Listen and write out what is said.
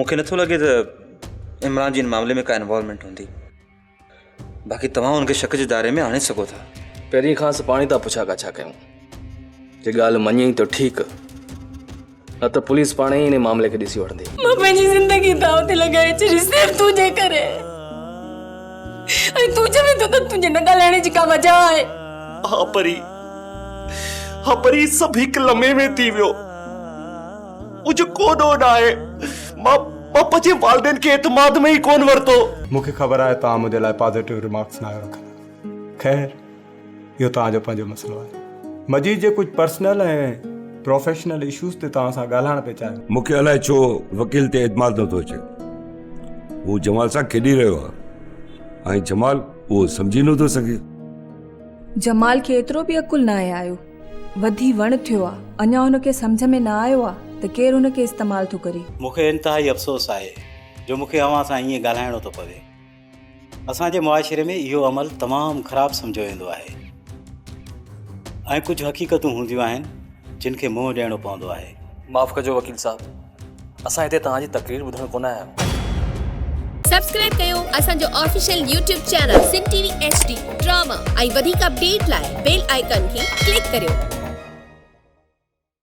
مون کي نٿو لڳي ته عمران جي ان معاملي ۾ ڪا انوالومينٽ هوندي. باقي توهان ان کي شڪ جي دائري ۾ آڻي سگهو ٿا. پهرين کانئس پاڻ ئي ٿا پڇا ڳاڇا ڪيون. جي ڳالهه مڃيائين ته ٺيڪ، نه ته پوليس پاڻ ئي ان معاملي کي ڏسي وٺندي. مان پنهنجي زندگي داء تي لڳائي ڇڏي صرف تنهنجي ڪري ۽ تون چوين ٿو ته تنهنجي نه ڳالهائڻ جي ڪا وجهه آهي. ها پري، ها پري سڀ هڪ لمحي ۾ ٿي ويو. منهنجو ڪو ڏوهه ناهي. مان مان پنهنجي والدين کي اعتماد ۾ ئي ڪونه ورتو. مون کي خبر آهي توهان منهنجي لاء پازيٽو ريمارڪس ناهيو رکندا. خير اهو توهان جو پنهنجو مسئلو آهي. مجيد جي ڪجهه پرسنل ۽ پروفيشنل اشوز تي توهان سان ڳالهائڻ پئي چاهيو. مون کي الائي ڇو وڪيل تي اعتماد نٿو اچي. هو جمال سان کيڏي رهيو آهي ۽ جمال اهو سمجهي نٿو سگهي. جمال کي ايترو به عقل ناهي آيو. وڌي وڻ ٿيو آ. اڃا هن کي سمجهه ۾ نه آيو آ ته ڪير هن کي استعمال ٿو ڪري. مون کي انتهائي افسوس آهي جو مون کي اوهان سان ائين ڳالهائڻو ٿو پوي. اسان جي معاشري ۾ اهو عمل تمام خراب سمجهيو ويندو آهي ۽ ڪجهه حقيقتون هونديون آهن جن کي منهن ڏيڻو پوندو آهي. معاف ڪجو وڪيل صاحب اسان هتي توهان جي تقرير ٻڌڻ ڪونه آيا آهيون. سبسڪرائب ڪيو اسان جو official YouTube channel Sindh T V H D drama ۽ وڌيڪ اپڊيٽ لاء بيل آئيڪان کي ڪلڪ ڪريو.